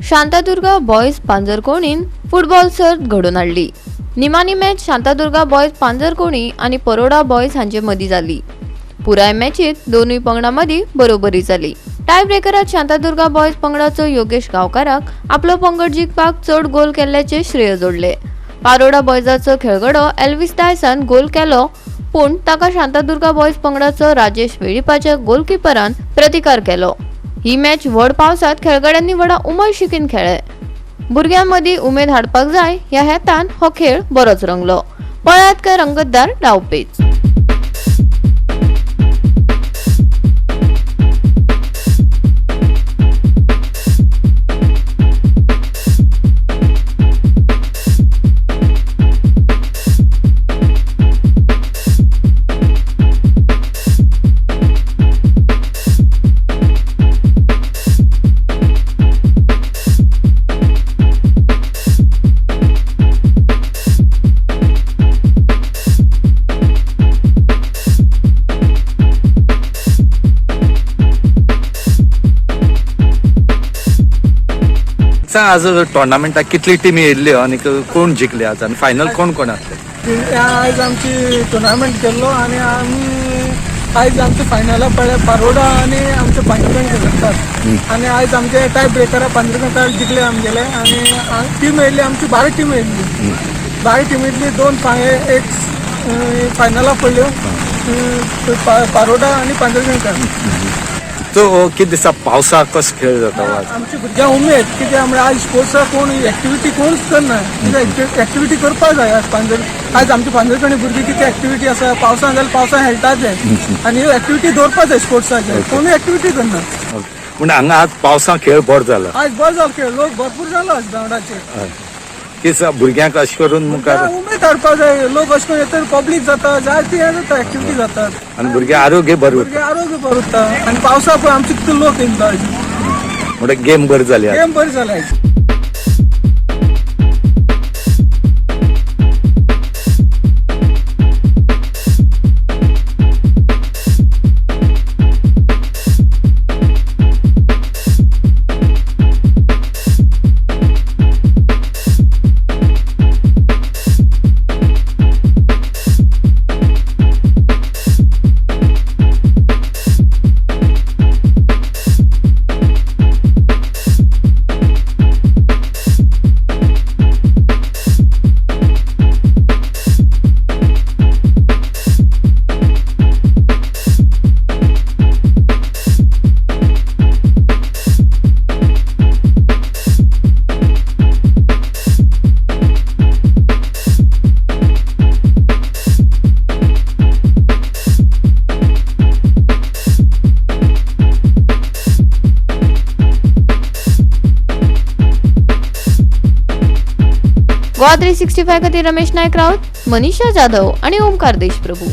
Shantadurga boys पांजरकोणीन football सर्त घडोवन हाडली. निमाणी मॅच शांतादुर्गा बॉयज पांजरकोणी आनी परोडा बॉयज हांचे मदीं जाली. पुराय मॅचीत दोनूय पंगडां मदीं बरोबरी जाली. टाय ब्रेकरात शांतादुर्गा बॉयज पंगडाचो योगेश गांवकाराक आपलो पंगड जिखपाक चड गोल केल्ल्याचे श्रेय जोडले. पारोडा बॉयजाचो खेळगडो एल्विस डायसान गोल केलो, पूण ताका शांतादुर्गा बॉयज पंगडाचो राजेश वेळीपाच्या गोलकिपरान प्रतिकार केलो. ही मॅच व्हड पावसात खेळगड्यांनी व्हडा उमळशिकेन खेळ्ळे. भुरग्यां मदीं उमेद हाडपाक जाय ह्या हेतान हो खेळ बरोच रंगलो. पळयात काय रंगतदार डावपेच. सांग, आज टोर्नामेंटाक कितली टिमी येयल्ल्यो आनी कोण जिखले आज आनी फायनल कोण कोण आसले? आयज आमची टुर्नामेंट केल्लो आनी आमी आयज आमचे फायनला पळय पारोडा आनी आमचे पांजरकण खेळटात आनी आयज आमचे टाय ब्रेकरा पांजरकण जिखले आमगेले. आनी टीम येयल्ली आमची 12 टीम येयल्ली. 12 टिमींतली दोन एक फायनला पडल्यो, पारोडा आनी पांजरकण. सो हो कितें दिसता, पावसाक कसो खेळ जाता हो आज? आमची भुरग्यां उमेद कित्याक म्हळ्यार आयज स्पोर्ट्साक कोण एक्टिविटी कोणच करना. कित्याक एक्टिविटी करपाक जाय आज पांजर. आयज आमच्या पांजरकणी भुरगीं कितें एक्टिविटी आसा, पावसान जाल्यार पावसान खेळटात ते आनी ह्यो एक्टिविटी दवरपाक जाय स्पोर्ट्साचे. कोणूय एक्टिविटी करना. पूण हांगा आज पावसाक खेळ बरो जाला. आयज बरो जालो खेळ, लोक भरपूर जालो आज ग्रावंडाचेर. कितें भुरग्यांक अशें करून मुखार उमेद हाडपाक जाय. लोक अशें करून येतात, पब्लीक जाता, जायती हें जाता, एक्टिविटी जातात. आनी भुरग्यां आरोग्य बरें भुरगे उरता. आरोग्य बरें उरता आनी पावसा पळय आमचे कितले लोक येयलो आयज. म्हणटा गेम बरी जाली आज. गेम बरी जाली आयज. गोवा 365 खातीर रमेश नायक राऊत, मनीषा जाधव आणि ओमकार देशप्रभू.